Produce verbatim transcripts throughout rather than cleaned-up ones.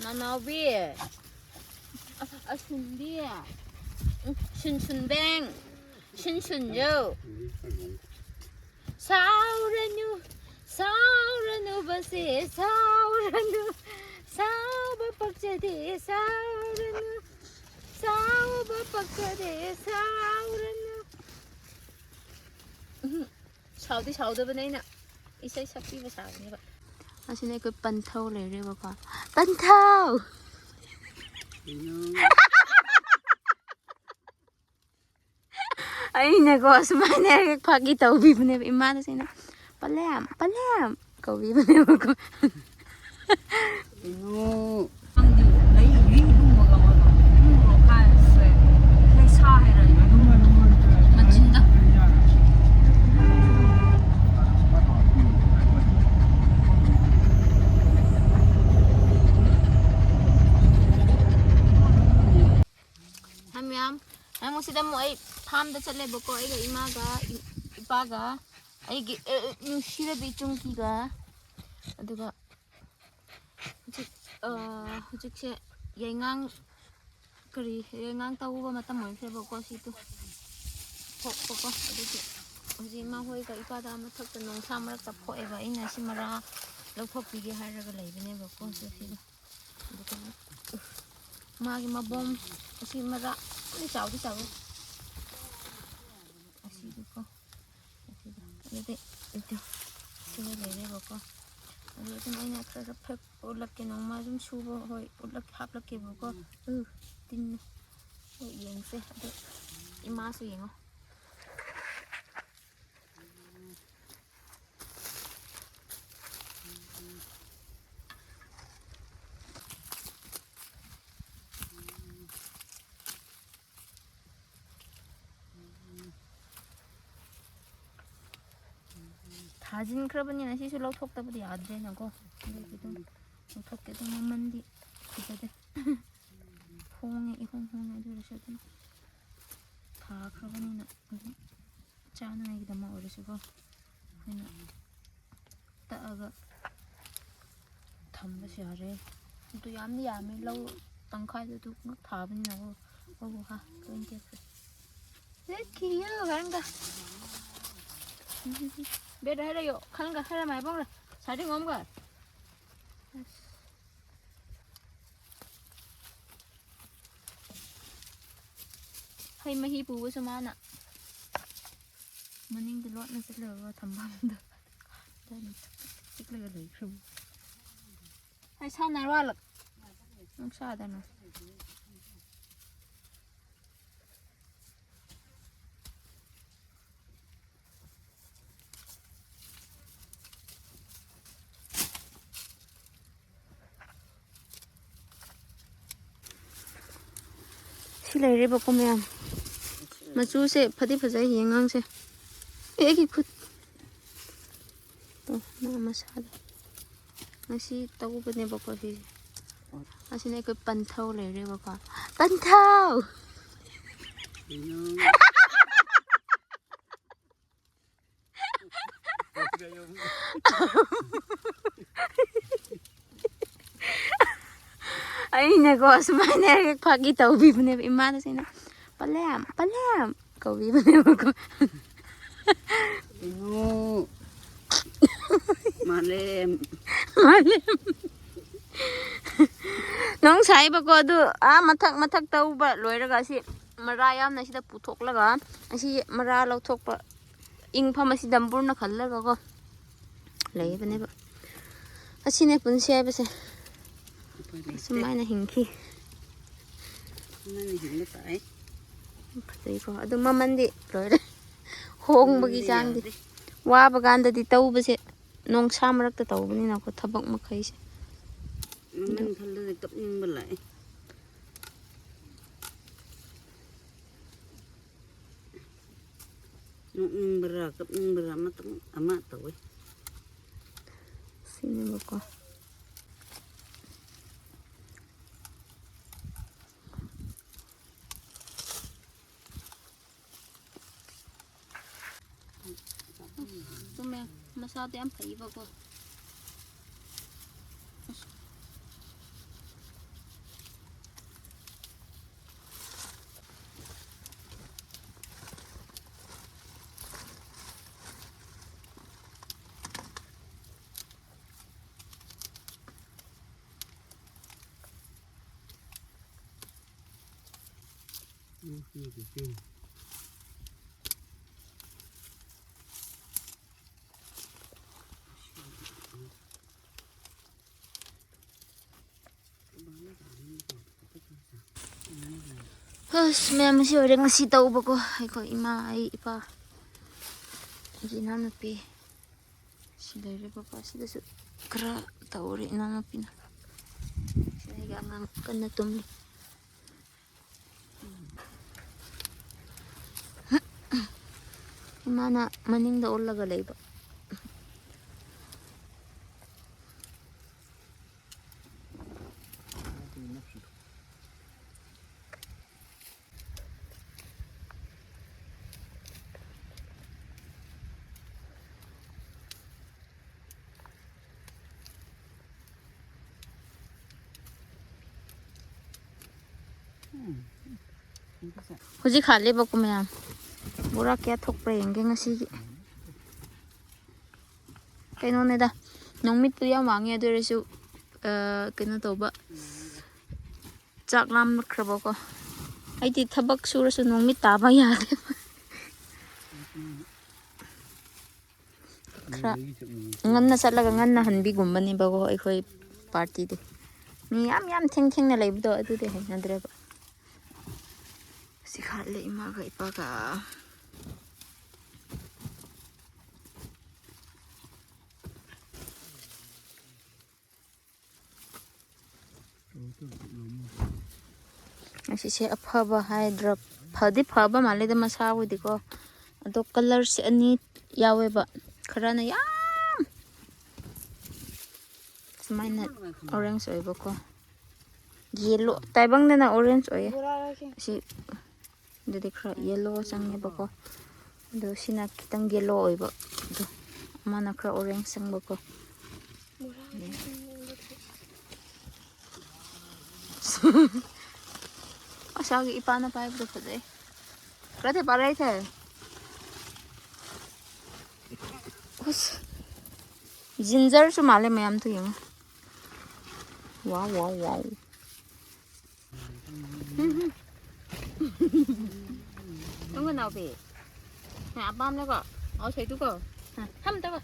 ꯅꯅꯥꯎꯕꯤ, ꯑꯁꯨꯝꯕꯤ, ꯁꯨꯟ ꯁꯨꯟꯕꯦꯡ, ꯁꯨꯟ ꯁꯨꯟꯖꯧ꯫ ꯁꯥꯎꯔꯅꯨ, ꯁꯥꯎꯔꯅꯨ ꯕꯁꯦ, ꯁꯥꯎꯔꯅꯨ, ꯁꯥꯎꯕ ꯄꯛꯆꯗꯦ, ꯁꯥꯎꯔꯅꯨ, ꯁꯥꯎꯕ ꯄꯛꯆꯗꯦ, ꯁꯥꯎꯔꯅꯨ꯫ ꯎꯝ, ꯁꯥꯎꯗꯤ ꯁꯥꯎꯗꯕꯅꯦ, ꯑꯩꯅ ꯏꯁꯩ ꯁꯛꯄꯤꯕ ꯁꯥꯕꯅꯦꯕ꯫ ꯑꯁꯤꯅ ꯑꯩꯈꯣꯏ ꯄꯟꯊꯧ ꯂꯩꯔꯦꯕꯀꯣ꯫ ꯄꯟꯊꯧ! ꯑꯩꯅꯀꯣ ꯁꯨꯃꯥꯏꯅ ꯍꯦꯛ ꯐꯥꯒꯤ ꯇꯧꯕꯤꯕꯅꯦꯕ ꯏꯃꯥꯗꯁꯨ ꯑꯩꯅ, "ꯄꯂꯦꯝ, ꯄꯂꯦꯝ" ꯀꯧꯕꯤꯕꯅꯦꯕꯀꯣ꯫ ꯀꯩꯅꯣ? ꯈꯪꯗꯦ, ꯂꯩ ꯌꯨꯏ ꯂꯨꯝꯃꯒ ꯑꯃꯒ ꯂꯨꯝꯃꯒ ꯀꯥꯏꯁꯦ꯫ ꯂꯩ ꯁꯥ ꯍꯥꯏꯔ ꯃꯆꯤꯟꯗ꯫ ꯍꯥꯏ ꯃꯌꯥꯝ, ꯃꯌꯥꯝ, ꯉꯁꯤꯗ ꯑꯃꯨꯛ ꯑꯩ ꯐꯥꯝꯗ ꯆꯠꯂꯦꯕꯀꯣ, ꯑꯩꯒ ꯏꯃꯥꯒ ꯏ-, ꯏꯄꯥꯒ ꯑꯩꯒꯤ, ꯑꯦ, ꯑꯦ, ꯅꯨꯡꯁꯤꯔꯕꯤ ꯆꯨꯝꯀꯤꯒ꯫ ꯑꯗꯨꯒ ꯍꯧꯖꯤꯛ, ꯑ, ꯍꯧꯖꯤꯛꯁꯦ ꯌꯥꯏꯉꯪ, ꯀꯔꯤ, ꯌꯥꯏꯉꯪ ꯇꯧꯕ ꯃꯇꯝ ꯑꯣꯏꯈ꯭ꯔꯦꯕꯀꯣ, ꯁꯤꯗꯣ ꯊꯣꯛꯄꯀꯣ꯫ ꯑꯗꯨꯒꯤ ꯍꯧꯖꯤꯛ ꯏꯃꯥ ꯍꯣꯏꯒ ꯏꯄꯥꯗ ꯃꯊꯛꯇ ꯅꯨꯡꯁꯥ ꯃꯔꯛꯇ ꯐꯣꯛꯑꯦꯕ, ꯑꯩꯅ ꯁꯤ ꯃꯔꯥ ꯂꯧꯊꯣꯛꯄꯤꯒꯦ ꯍꯥꯏꯔꯒ ꯂꯩꯕꯅꯦꯕꯀꯣ, ꯁꯤꯗꯣ꯫ ꯑꯗꯨꯒ ꯃꯥꯒꯤ ꯃꯕꯣꯝ ꯑꯁꯤ ꯃꯔꯥ ꯌꯥꯝ ꯆꯥꯎꯗꯤ ꯆꯥꯎꯋꯤ꯫ ꯑꯁꯤꯗꯨꯀꯣ꯫ ꯑꯁꯤꯗ꯫ ꯑꯗꯨꯗꯤ ꯑꯗꯨ ꯁꯤꯗ ꯂꯩꯔꯦꯕꯀꯣ꯫ ꯑꯗꯨ ꯑꯗꯨꯝ ꯑꯩꯅ ꯈꯔ ꯈꯔ ꯐꯦꯛ ꯎꯠꯂꯛꯀꯦ, ꯅꯣꯡꯃ ꯑꯗꯨꯝ ꯁꯨꯕ, ꯍꯣꯏ, ꯎꯠꯂꯛ-, ꯍꯥꯞꯂꯛꯀꯦꯕꯀꯣ꯫ ꯎ, ꯇꯤꯟꯅ꯫ ꯍꯣꯏ, ꯌꯦꯡꯁꯦ꯫ ꯑꯗꯨ ꯏꯃꯥꯁꯨ ꯌꯦꯡꯉꯣ꯫ ꯊꯥꯖꯤꯟꯈ꯭ꯔꯕꯅꯤꯅ ꯁꯤꯁꯨ ꯂꯧꯊꯣꯛꯇꯕꯗꯤ ꯌꯥꯗ꯭ꯔꯦꯅꯀꯣ꯫ ꯑꯗꯨꯒꯤ ꯑꯗꯨꯝ ꯂꯧꯊꯣꯛꯀꯦ꯫ ꯑꯗꯨꯝ ꯃꯃꯟꯗꯤ ꯐꯖꯗꯦ꯫ ꯍꯣꯡꯉꯦ, ꯏꯍꯣꯡ ꯍꯣꯡꯉꯦ꯫ ꯑꯗꯨ ꯑꯣꯏꯔꯁꯨ ꯑꯗꯨꯝ ꯊꯥꯈ꯭ꯔꯕꯅꯤꯅ ꯑꯗꯨꯝ ꯆꯥꯅꯉꯥꯏꯒꯤꯗꯃꯛ ꯑꯣꯏꯔꯁꯨꯀꯣ, ꯑꯩꯈꯣꯏꯅ ꯇꯛꯑꯒ ꯊꯝꯕꯁꯨ ꯌꯥꯔꯦ꯫ ꯑꯗꯨ ꯌꯥꯝꯗꯤ ꯌꯥꯝꯃꯦ, ꯂꯧ ꯇꯪꯈꯥꯏꯗ ꯑꯗꯨ ꯉꯛ ꯊꯥꯕꯅꯤꯅꯀꯣ꯫ ꯂꯧ ꯍꯥ ꯂꯣꯏ ꯇꯦꯛꯈ꯭ꯔꯦ꯫ ꯇꯦꯛꯈꯤꯌꯦ ꯀꯔꯝꯒ꯫ ꯕꯦꯗ ꯍꯥꯏꯔꯛꯌꯣ, ꯈꯪꯒ ꯍꯥꯏꯔꯝꯃꯦ ꯍꯥꯏꯕꯧꯔꯦ꯫ ꯁꯥꯗꯤ ꯉꯝꯒ꯫ ꯑꯁ꯫ ꯍꯩ ꯃꯍꯤ ꯄꯨꯕꯁꯨ ꯃꯥꯅ ꯃꯅꯤꯡꯗ ꯂꯣꯠꯅ ꯆꯠꯂꯒ ꯊꯝꯐꯝꯗ ꯆꯤꯛꯂꯒ ꯂꯩꯈ꯭ꯔꯕ꯫ ꯑꯩ ꯁꯥꯟꯅꯔꯣ ꯍꯜꯂꯛ꯫ ꯅꯨꯡꯁꯥꯗꯅ꯫ ꯁꯤ ꯂꯩꯔꯦꯕꯀꯣ ꯃꯌꯥꯝ꯫ ꯃꯆꯨꯁꯦ ꯐꯗꯤ ꯐꯖꯩ, ꯌꯦꯡꯉꯥꯡꯁꯦ꯫ ꯑꯦ, ꯑꯩꯒꯤ ꯈꯨꯠ꯫ ꯇꯣ, ꯃꯥ ꯃꯁꯥꯗ꯫ ꯉꯁꯤ ꯇꯧꯕꯅꯦꯕꯀꯣ ꯁꯤꯁꯦ꯫ ꯑꯁꯤꯅ ꯑꯩꯈꯣꯏ ꯄꯟꯊꯧ ꯂꯩꯔꯦꯕꯀꯣ꯫ ꯄꯟꯊꯧ! ꯀꯩꯅꯣ? ꯑꯩꯅꯀꯣ ꯁꯨꯃꯥꯏꯅ ꯍꯦꯛ ꯐꯥꯒꯤ ꯇꯧꯕꯤꯕꯅꯦꯕ ꯏꯃꯥꯗꯁꯨ ꯑꯩꯅ, "ꯄꯂꯦꯝ, ꯄꯂꯦꯝ" ꯀꯧꯕꯤꯕꯅꯦꯕꯀꯣ꯫ ꯏꯅꯨ꯫ ꯃꯥꯂꯦꯝ꯫ ꯃꯥꯂꯦꯝ꯫ ꯅꯣꯡ ꯁꯥꯏꯕꯀꯣ ꯑꯗꯨ, ꯑꯥ ꯃꯊꯛ ꯃꯊꯛ ꯇꯧꯕ ꯂꯣꯏꯔꯒ ꯑꯁꯤ ꯃꯔꯥ ꯌꯥꯝꯅ ꯁꯤꯗ ꯄꯨꯊꯣꯛꯂꯒ ꯑꯁꯤ ꯃꯔꯥ ꯂꯧꯊꯣꯛꯄ ꯏꯪꯐꯝ ꯑꯁꯤ ꯗꯝꯕꯨꯔꯅ ꯈꯜꯂꯒꯀꯣ ꯂꯩꯕꯅꯦꯕ꯫ ꯑꯁꯤꯅꯦ ꯄꯨꯟꯁꯤ ꯍꯥꯏꯕꯁꯦ꯫ ꯎꯄꯥꯏ ꯂꯩꯇꯦ꯫ ꯑꯁꯨꯃꯥꯏꯅ ꯍꯤꯡꯈꯤ꯫ ꯑꯁꯨꯃꯥꯏꯅ ꯍꯤꯡꯕ ꯇꯥꯏ꯫ ꯐꯖꯩꯀꯣ꯫ ꯑꯗꯨ ꯃꯃꯜꯗꯤ ꯂꯣꯏꯔꯦ꯫ ꯍꯣꯡꯕꯒꯤ ꯃꯃꯜꯗꯤ ꯆꯥꯡꯗꯤ꯫ ꯌꯥꯗꯦ꯫ ꯋꯥꯕ ꯀꯥꯟꯗꯗꯤ ꯇꯧꯕꯁꯦ ꯅꯣꯡꯁꯥ ꯃꯔꯛꯇ ꯇꯧꯕꯅꯤꯅꯀꯣ ꯊꯕꯛ ꯃꯈꯩꯁꯦ꯫ ꯃꯃꯜ ꯈꯜꯂꯒ ꯀꯞꯅꯤꯡꯕ ꯂꯥꯛꯑꯦ꯫ ꯅꯣꯛꯅꯤꯡꯕꯔꯥ, ꯀꯞꯅꯤꯡꯕꯔꯥ, ꯑꯃꯇꯪ, ꯑꯃ ꯇꯧꯋꯦ꯫ ꯁꯤꯅꯦꯕꯀꯣ꯫ ꯆꯨꯝꯃꯦ, ꯃꯁꯥꯗꯣ ꯌꯥꯝ ꯐꯩꯕꯀꯣ꯫ ꯑꯁ꯫ ꯑꯁ, ꯃꯌꯥꯝ ꯑꯁꯤ ꯑꯣꯏꯔꯦ ꯉꯁꯤ ꯇꯧꯕꯀꯣ꯫ ꯑꯩꯈꯣꯏ ꯏꯃꯥ, ꯑꯩ, ꯏꯄꯥ, ꯑꯩꯒꯤ ꯏꯅꯥꯎꯅꯨꯄꯤ꯫ ꯁꯤ ꯂꯩꯔꯦ ꯕꯕꯥ꯫ ꯁꯤꯗꯁꯨ ꯈꯔ ꯇꯧꯔꯦ ꯏꯅꯥꯎꯅꯨꯄꯤꯅ꯫ ꯁꯤꯗ ꯑꯩꯒꯤ ꯑꯉꯥꯡ ꯀꯟꯅ ꯇꯨꯝꯂꯤ꯫ ꯏꯃꯥꯅ ꯃꯅꯤꯡꯗ ꯑꯣꯜꯂꯒ ꯂꯩꯕ꯫ ꯍꯧꯖꯤꯛ ꯍꯥꯠꯂꯦꯕꯀꯣ ꯃꯌꯥꯝ꯫ ꯕꯣꯔꯥ ꯀꯌꯥ ꯊꯣꯛꯄ꯭ꯔꯥ ꯌꯦꯡꯒꯦ ꯉꯁꯤꯒꯤ꯫ ꯀꯩꯅꯣꯅꯦꯗ, ꯅꯨꯃꯤꯠꯇꯨ ꯌꯥꯝ ꯋꯥꯡꯉꯦ, ꯑꯗꯨ ꯑꯣꯏꯔꯁꯨ, ꯑ, ꯀꯩꯅꯣ ꯇꯧꯕ, ꯆꯥꯛ ꯂꯥꯝꯂꯛꯈ꯭ꯔꯕꯀꯣ꯫ ꯑꯩꯗꯤ ꯊꯕꯛ ꯁꯨꯔꯁꯨ ꯅꯨꯃꯤꯠ ꯇꯥꯕ ꯌꯥꯗꯦꯕ꯫ ꯈꯔ ꯉꯟꯅ ꯆꯠꯂꯒ ꯉꯟꯅ ꯍꯟꯕꯤꯒꯨꯝꯕꯅꯦꯕꯀꯣ ꯑꯩꯈꯣꯏ ꯄꯥꯔꯇꯤꯗꯤ꯫ ꯃꯤ ꯌꯥꯝ ꯌꯥꯝ ꯊꯦꯡ ꯊꯦꯡꯅ ꯂꯩꯕꯗꯣ ꯑꯗꯨꯗꯤ ꯍꯩꯅꯗ꯭ꯔꯦꯕ꯫ ꯁꯤ ꯈꯥꯠꯂꯦ ꯏꯃꯥꯒ ꯏꯄꯥꯒ꯫ ꯑꯁꯤꯁꯦ ꯑꯐꯕ ꯍꯥꯏꯗ꯭ꯔꯥ, ꯐꯗꯤ ꯐꯕ ꯃꯥꯜꯂꯦꯗ ꯃꯁꯥꯕꯨꯗꯤꯀꯣ꯫ ꯑꯗꯣ ꯀꯂꯔꯁꯦ ꯑꯅꯤ ꯌꯥꯎꯋꯦꯕ꯫ ꯈꯔꯅ ꯌꯥꯝ ꯁꯨꯃꯥꯏꯅ ꯑꯣꯔꯦꯟꯖ ꯑꯣꯏꯕꯀꯣ꯫ ꯌꯦꯜꯂꯣ, ꯇꯥꯏꯕꯪꯗꯅ ꯑꯣꯔꯦꯟꯖ ꯑꯣꯏꯌꯦ꯫ ꯁꯤ ꯑꯗꯨꯗꯤ ꯈꯔ ꯌꯦꯜꯂꯣ ꯆꯪꯉꯦꯕꯀꯣ꯫ ꯑꯗꯣ ꯁꯤꯅ ꯈꯤꯇꯪ ꯌꯦꯜꯂꯣ ꯑꯣꯏꯕ꯫ ꯑꯗꯣ ꯑꯃꯅ ꯈꯔ ꯑꯣꯔꯦꯟꯖ ꯆꯪꯕꯀꯣ꯫ ꯑꯁꯥꯒꯤ ꯏꯄꯥꯅ ꯄꯥꯏꯕꯗꯣ ꯐꯖꯩ꯫ ꯈꯔꯗꯤ ꯄꯥꯔꯛꯏ ꯊꯦ꯫ ꯑꯁ, ꯖꯤꯟꯖꯔꯁꯨ ꯃꯥꯜꯂꯦ ꯃꯌꯥꯝꯗꯣ ꯌꯦꯡꯉꯣ꯫ ꯋꯥꯎ, ꯋꯥꯎ, ꯋꯥꯎ꯫ ꯎꯝ, ꯎꯝ꯫ ꯅꯪ ꯅꯥꯎꯕꯤ꯫ ꯍꯥ, ꯑꯄꯥꯝꯅꯀꯣ꯫ ꯑꯣ, ꯁꯣꯏꯗꯨꯀꯣ꯫ ꯍꯥ, ꯍꯝ, ꯇꯕ꯫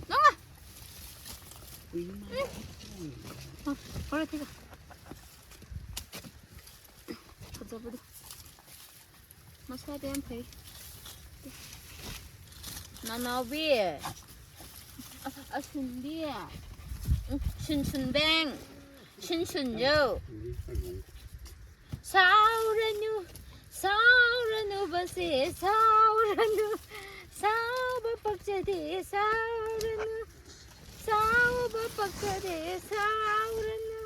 ꯅꯪ꯫ ꯍꯣꯔꯦ, ꯊꯤꯒ꯫ ꯐꯖꯕꯗꯣ꯫ ꯃꯁꯥꯗꯤ ꯌꯥꯝ ꯐꯩ꯫ ꯅꯅꯥꯎꯕꯤ꯫ ꯑꯁ, ꯑꯁꯨꯟꯕꯤ꯫ ꯎꯝ, ꯁꯨꯟ ꯁꯨꯟꯕꯦꯡ꯫ ꯁꯨꯟ ꯁꯨꯟꯖꯧ꯫ ꯁꯥꯎꯔꯅꯨ, ꯁꯥꯎꯔꯅꯨ ꯕꯁꯦ, ꯁꯥꯎꯔꯅꯨ꯫ ꯁꯥꯎꯕ ꯄꯛꯆꯗꯦ, ꯁꯥꯎꯔꯅꯨ꯫ ꯁꯥꯎꯕ ꯄꯛꯆꯗꯦ, ꯁꯥꯎꯔꯅꯨ꯫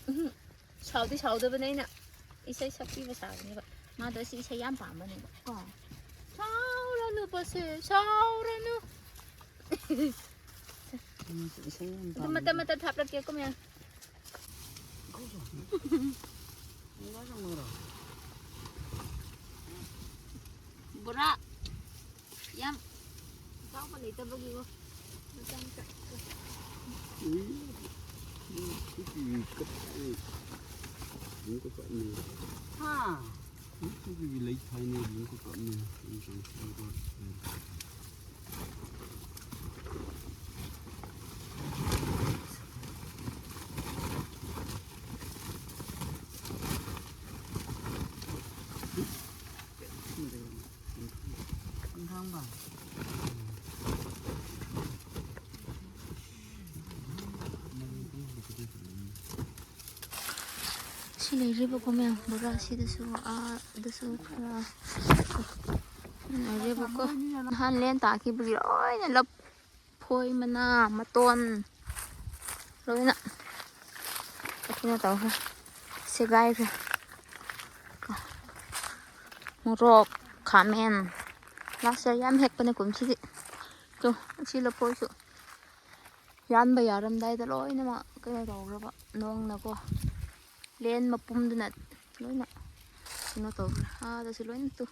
ꯎꯝ꯫ ꯁꯥꯎꯗꯤ ꯁꯥꯎꯗꯕꯅꯦ, ꯑꯩꯅ ꯏꯁꯩ ꯁꯛꯄꯤꯕ ꯁꯥꯕꯅꯦꯕ꯫ ꯃꯥꯗꯣ ꯁꯤ ꯏꯁꯩ ꯌꯥꯝ ꯄꯥꯝꯕꯅꯦꯕ꯫ ꯀꯣ꯫ ꯁꯥꯎꯔꯅꯨ ꯄꯣꯠꯁꯦ, ꯁꯥꯎꯔꯅꯨ꯫ ꯃꯥꯁꯨ ꯏꯁꯩ ꯌꯥꯝ ꯑꯗꯨ ꯄꯥꯝꯕꯅꯦ꯫ ꯃꯇꯠ ꯃꯇꯠ ꯍꯥꯞꯂꯛꯀꯦꯀꯣ ꯃꯌꯥꯝ꯫ ꯕꯣꯔꯥ꯫ ꯌꯥꯝ ꯆꯥꯎꯕ ꯂꯩꯇꯕꯒꯤꯀꯣ꯫ ꯃꯆꯥ ꯃꯆꯥ꯫ ꯎꯝ꯫ ꯎꯝ, ꯁꯤꯒꯤ ꯀꯞ-, ꯎꯝ, ꯀꯞ-, ꯎꯝ꯫ ꯍꯥ? ꯎꯝ, ꯁꯤꯒꯤ ꯂꯩ ꯊꯥꯏꯅ ꯌꯨꯝ ꯀꯞ-, ꯀꯞꯅ꯫ ꯎꯝ, ꯎꯝ, ꯎꯝ, ꯎꯝ꯫ ꯈꯪꯈꯥꯡꯕ꯫ ꯁꯤ ꯂꯩꯔꯤꯕꯀꯣ ꯃꯌꯥꯝ, ꯕꯣꯔꯥꯁꯤꯗꯁꯨ, ꯑꯥꯗꯁꯨ ꯈꯔ ꯂꯩꯔꯤꯕꯀꯣ꯫ ꯅꯍꯥꯟ ꯂꯦꯟ ꯇꯥꯈꯤꯕꯒꯤ ꯂꯣꯏꯅ ꯂꯐꯣꯏ ꯃꯅꯥ, ꯃꯇꯣꯟ ꯂꯣꯏꯅ ꯀꯩꯅꯣ ꯇꯧꯈ꯭ꯔꯦ, ꯁꯦꯒꯥꯏꯈ꯭ꯔꯦ꯫ ꯃꯣꯔꯣꯛ, ꯈꯥꯃꯦꯟ, last year ꯌꯥꯝ ꯍꯦꯛꯄꯅꯦ ꯀꯨꯝꯁꯤꯗꯤ꯫ ꯇꯣ, ꯑꯁꯤ ꯂꯐꯣꯏꯁꯨ ꯌꯥꯟꯕ ꯌꯥꯔꯝꯗꯥꯏꯗ ꯂꯣꯏꯅꯃꯛ ꯀꯩꯅꯣ ꯇꯧꯈ꯭ꯔꯕ, ꯅꯣꯡꯅꯀꯣ, ꯂꯦꯟ ꯃꯄꯨꯝꯗꯨꯅ ꯂꯣꯏꯅ ꯀꯩꯅꯣ ꯇꯧꯈ꯭ꯔꯦ꯫ ꯑꯥꯗꯁꯨ ꯂꯣꯏꯅ ꯇꯨ,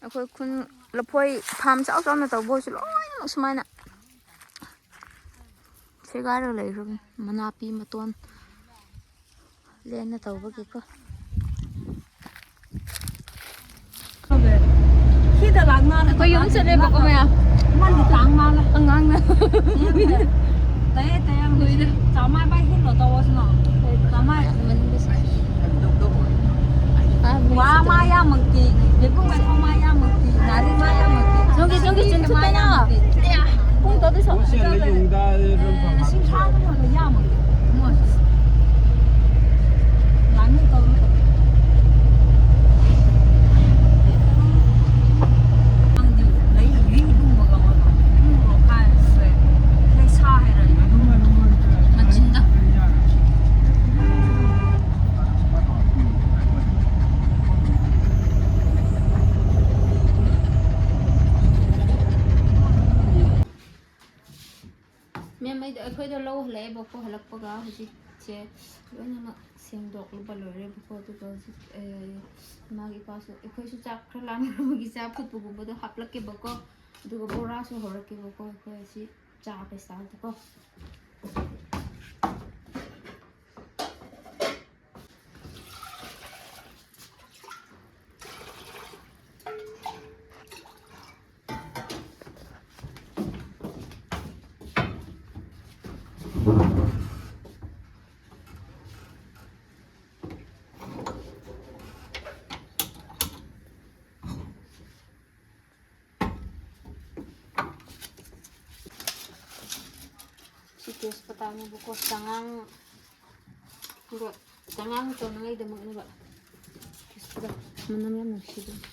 ꯑꯩꯈꯣꯏ ꯈꯨꯟ ꯂꯐꯣꯏ farm ꯆꯥꯎ ꯆꯥꯎꯅ ꯇꯧꯕ ꯍꯣꯏꯁꯨ ꯂꯣꯏꯅꯃꯛ ꯁꯨꯃꯥꯏꯅ ꯁꯦꯒꯥꯏꯔꯒ ꯂꯩꯈ꯭ꯔꯕꯅꯤ ꯃꯅꯥꯄꯤ ꯃꯇꯣꯟ ꯂꯦꯟꯅ ꯇꯧꯕꯒꯤꯀꯣ꯫ ꯁꯤꯗ ꯂꯥꯛꯅ ꯑꯩꯈꯣꯏ ꯌꯨꯝ ꯆꯠꯂꯦꯕꯀꯣ ꯃꯌꯥꯝ꯫ ꯃꯥꯗꯤ ꯇꯥꯡ ꯃꯥꯜꯂꯦ꯫ ꯑꯉꯥꯡꯅ꯫ ꯇꯌꯦ ꯇꯌꯦ꯫ ꯆꯥꯃꯥꯏ ꯕꯥꯏ ꯍꯤꯜꯂꯣ ꯇꯧꯑꯣꯁꯤꯅꯣ꯫ ꯆꯥꯃꯥꯏ꯫ ꯋꯥ ꯃꯥ ꯌꯥꯝꯃꯛꯇꯤ꯫ ꯌꯦꯀꯨꯝ ꯃꯊꯧ ꯃꯥ ꯌꯥꯝꯃꯛꯇꯤ꯫ ꯉꯥꯔꯤ ꯃꯥ ꯌꯥꯝꯃꯛꯇꯤ꯫ ꯆꯣꯡꯒꯤ, ꯆꯣꯡꯒꯤ, ꯆꯤꯟ ꯊꯨꯞꯄꯅ꯫ ꯄꯨꯡ ꯇꯧꯗꯣꯏ ꯁꯣ꯫ ꯁꯤꯡ ꯁꯥꯗ ꯃꯣꯏꯗꯣ ꯌꯥꯝꯃꯛꯇꯤ꯫ ꯃꯣꯏꯁꯨ꯫ ꯉꯥꯅꯨ ꯇꯧꯔꯣꯏ꯫ ꯅꯪꯗꯤ ꯂꯩ ꯌꯨꯏ ꯏꯕꯨꯡꯉꯣꯒ ꯑꯣꯏꯕ꯫ ꯏꯕꯨꯡꯉꯣ ꯀꯥꯏ ꯁꯦ꯫ ꯂꯩ ꯁꯥ ꯍꯥꯏꯔ ꯃꯆꯤꯟꯗ꯫ ꯃꯦꯝ, ꯑꯩꯗꯣ, ꯑꯩꯈꯣꯏꯗꯣ ꯂꯧ ꯍꯜꯂꯛꯑꯦꯕꯀꯣ꯫ ꯍꯜꯂꯛꯄꯒ ꯍꯧꯖꯤꯛꯁꯦ ꯂꯣꯏꯅꯃꯛ ꯁꯦꯡꯗꯣꯛꯂꯨꯕ ꯂꯣꯏꯔꯦꯕꯀꯣ꯫ ꯑꯗꯨꯒ ꯍꯧꯖꯤꯛ, ꯑꯦ, ꯏꯃꯥꯒꯤ ꯏꯄꯥꯁꯨ, ꯑꯩꯈꯣꯏꯁꯨ ꯆꯥꯛ ꯈꯔ ꯂꯥꯝꯃꯕꯒꯤ ꯆꯥ ꯐꯨꯠꯄꯒꯨꯝꯕꯗꯣ ꯍꯥꯞꯂꯛꯀꯦꯕꯀꯣ꯫ ꯑꯗꯨꯒ ꯕꯣꯔꯥꯁꯨ ꯍꯧꯔꯛꯀꯦꯕꯀꯣ꯫ ꯑꯩꯈꯣꯏ ꯑꯁꯤ ꯆꯥ ꯄꯩꯁꯥꯗꯀꯣ꯫ ꯁꯤ ꯇꯦꯖꯄꯇꯥꯅꯦꯕꯀꯣ, ꯆꯉꯥꯡ, ꯑꯗꯣ ꯆꯉꯥꯡ ꯇꯧꯅꯉꯩꯗꯃꯛꯅꯦꯕ꯫ ꯇꯦꯖꯄꯇꯥ ꯃꯅꯝ ꯌꯥꯝ ꯅꯨꯡꯁꯤꯕꯅꯦ꯫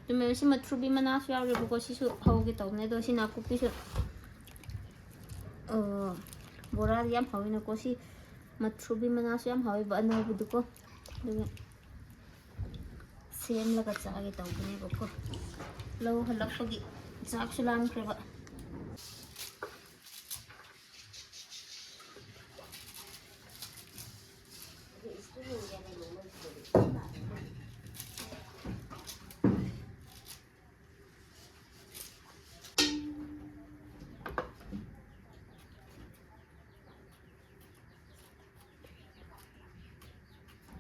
ꯅꯨꯃꯤꯠ ꯑꯁꯤ ꯃꯊ꯭ꯔꯨꯕꯤ ꯃꯅꯥꯁꯨ ꯌꯥꯎꯔꯦꯕꯀꯣ꯫ ꯁꯤꯁꯨ ꯍꯧꯒꯦ ꯇꯧꯕꯅꯦ꯫ ꯑꯗꯣ ꯁꯤ ꯅꯥꯀꯨꯞꯄꯤꯁꯨ, ꯑ, ꯕꯣꯔꯥꯗꯤ ꯌꯥꯝ ꯍꯥꯎꯋꯤꯅꯀꯣ꯫ ꯁꯤ ꯃꯊ꯭ꯔꯨꯕꯤ ꯃꯅꯥꯁꯨ ꯌꯥꯝ ꯍꯥꯎꯋꯦꯕ, ꯑꯅꯧꯕꯗꯨꯀꯣ꯫ ꯑꯗꯨꯒ ꯁꯦꯝꯂꯒ ꯆꯥꯒꯦ ꯇꯧꯕꯅꯦꯕꯀꯣ꯫ ꯂꯧ ꯍꯜꯂꯛꯄꯒꯤ ꯆꯥꯛꯁꯨ ꯂꯥꯝꯈ꯭ꯔꯦꯕ꯫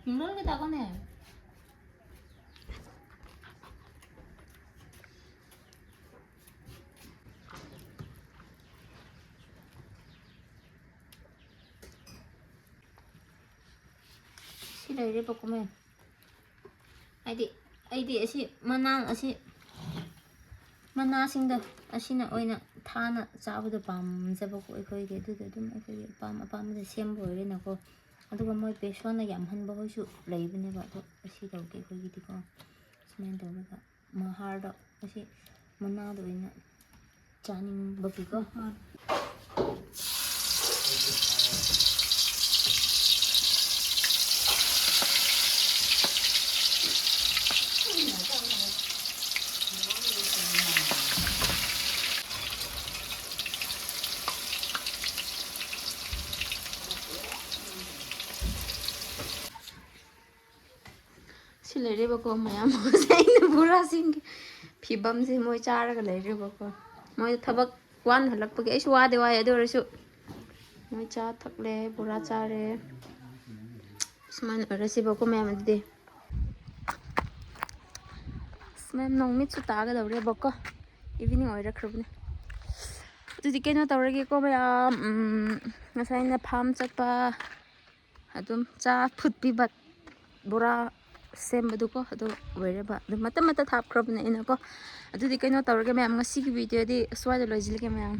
ꯅꯨꯡꯗꯜꯒꯤ ꯇꯥꯛꯀꯅꯦ꯫ ꯁꯤ ꯂꯩꯔꯦꯕꯀꯣ ꯃꯦꯝ꯫ ꯍꯥꯏꯗꯤ ꯑꯩꯗꯤ ꯑꯁꯤ ꯃꯅꯥ, ꯑꯁꯤ ꯃꯅꯥꯁꯤꯡꯗꯣ ꯑꯁꯤꯅ ꯑꯣꯏꯅ ꯊꯥꯅ ꯆꯥꯕꯗꯣ ꯄꯥꯝꯖꯕꯀꯣ ꯑꯩꯈꯣꯏꯗꯤ꯫ ꯑꯗꯨꯗ ꯑꯗꯨꯝ ꯑꯩꯈꯣꯏꯒꯤ ꯑꯄꯥꯝ ꯑꯄꯥꯝꯕꯗ ꯁꯦꯝꯕ ꯑꯣꯏꯔꯦꯅꯀꯣ꯫ ꯑꯗꯨꯒ ꯃꯣꯏ ꯕꯦꯁꯣꯟꯅ ꯌꯥꯝꯍꯟꯕ ꯍꯣꯏꯁꯨ ꯂꯩꯕꯅꯦꯕ, ꯑꯗꯣ ꯑꯁꯤ ꯇꯧꯗꯦ ꯑꯩꯈꯣꯏꯒꯤꯗꯤꯀꯣ꯫ ꯁꯨꯃꯥꯏꯅ ꯇꯧꯔꯒ ꯃꯍꯥꯔꯗꯣ ꯑꯁꯤ ꯃꯅꯥꯗ ꯑꯣꯏꯅ ꯆꯥꯅꯤꯡꯕꯒꯤꯀꯣ꯫ ꯁꯤ ꯂꯩꯔꯦꯕꯀꯣ ꯃꯌꯥꯝ꯫ ꯑꯩꯅ ꯕꯣꯔꯥꯁꯤꯡꯒꯤ ꯐꯤꯕꯝꯁꯦ ꯃꯣꯏ ꯆꯥꯔꯒ ꯂꯩꯔꯦꯕꯀꯣ꯫ ꯃꯣꯏ ꯊꯕꯛ ꯋꯥꯅ ꯍꯜꯂꯛꯄꯒꯤ, ꯑꯩꯁꯨ ꯋꯥꯗꯤ ꯋꯥꯏ, ꯑꯗꯨ ꯑꯣꯏꯔꯁꯨ ꯃꯣꯏ ꯆꯥ ꯊꯛꯂꯦ, ꯕꯣꯔꯥ ꯆꯥꯔꯦ꯫ ꯁꯨꯃꯥꯏꯅ ꯑꯣꯏꯔꯁꯤꯕꯀꯣ ꯃꯌꯥꯝ꯫ ꯑꯗꯨꯗꯤ ꯑꯁ ꯃꯌꯥꯝ, ꯅꯣꯡꯃꯤꯠꯁꯨ ꯇꯥꯒꯗꯧꯔꯦꯕꯀꯣ, ꯏꯚꯤꯅꯤꯡ ꯑꯣꯏꯔꯛꯈ꯭ꯔꯕꯅꯦ꯫ ꯑꯗꯨꯗꯤ ꯀꯩꯅꯣ ꯇꯧꯔꯒꯦꯀꯣ ꯃꯌꯥꯝ, ꯎꯝ, ꯉꯁꯥꯏ ꯑꯩꯅ ꯐꯥꯝ ꯆꯠꯄ, ꯑꯗꯨꯝ ꯆꯥ ꯐꯨꯠꯄꯤꯕ, ꯕꯣꯔꯥ ꯁꯦꯝꯕꯗꯨꯀꯣ, ꯑꯗꯨ ꯑꯣꯏꯔꯦꯕ꯫ ꯑꯗꯨ ꯃꯇꯠ ꯃꯇꯠ ꯍꯥꯞꯈ꯭ꯔꯕꯅꯦ ꯑꯩꯅꯀꯣ꯫ ꯑꯗꯨꯗꯤ ꯀꯩꯅꯣ ꯇꯧꯔꯒꯦ ꯃꯌꯥꯝ, ꯉꯁꯤꯒꯤ ꯚꯤꯗꯤꯑꯣꯗꯤ ꯑꯁ꯭ꯋꯥꯏꯗ ꯂꯣꯏꯁꯤꯜꯂꯒꯦ ꯃꯌꯥꯝ꯫